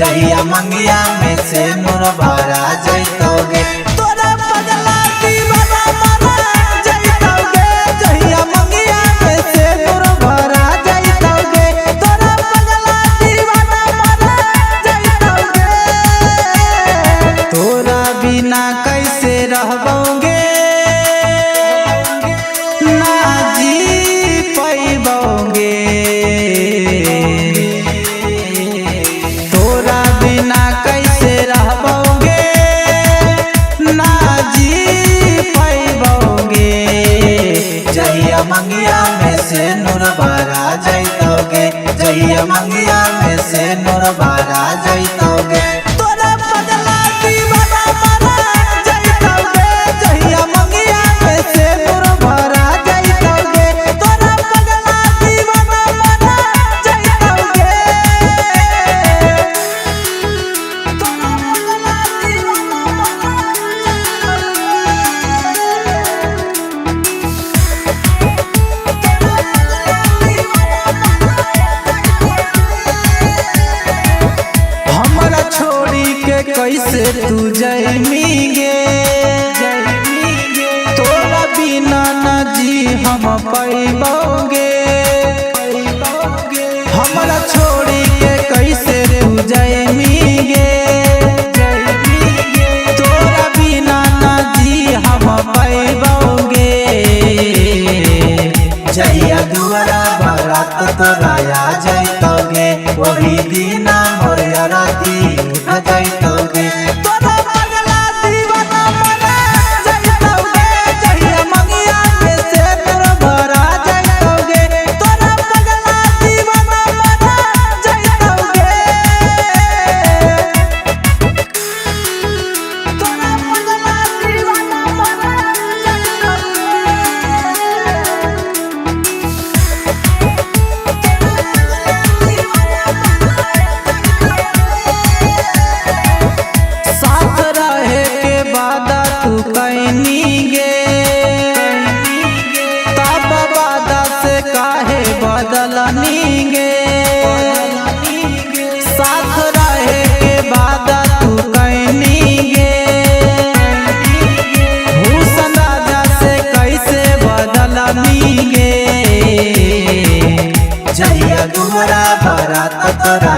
जहिया मंगिया में से नूर भरा जइतौगे। तोरा पगला दीवाना मरा जइतौगे, जहिया मंगिया में से नूर भरा जइतौगे। तोरा पगला दीवाना मरा जइतौगे। तोरा बिना कैसे रहबौगे, ना जी पैबौगे। तोरा बिना कैसे रहबौगे, ना जी पैबौगे। जहिया मंगिया में से नूर भरा जइतौगे, जहिया मंगिया में से नूर भरा जइतौगे। तोरा पगला दीवाना मरा जइतौगे, जहिया मंगिया में से नूर भरा जइतौगे। तोरा पगला दीवाना मरा जइतौगे। तोरा पगला दीवाना मरा हमरा छोड़ी के कैसे तू जइमीगे, तोरा बिना न जी हम पैबौगे। हमरा छोड़ी के कैसे तू जइमीगे, तोरा बिना न जी हम पैबौगे। जहिया दुआरा बारात तोरा आ जइतौगे, ओही दिना मोर अरती उठ जइतौगे। तोरा पगला दीवाना मरा जइतौगे, जहिया मंगिया में से नूर भरा जइतौगे। तोरा पगला दीवाना मरा जइतौगे। तोरा पगला दीवाना मरा जइतौगे। साथ रहे के वादा तू कैनी गे, तब वादा से काहे बदलनी गे। साथ रहे के वादा तू कैनी गे, भूषण राजा से कैसे बदलनी गे। जहिया दुआरा बारात तोरा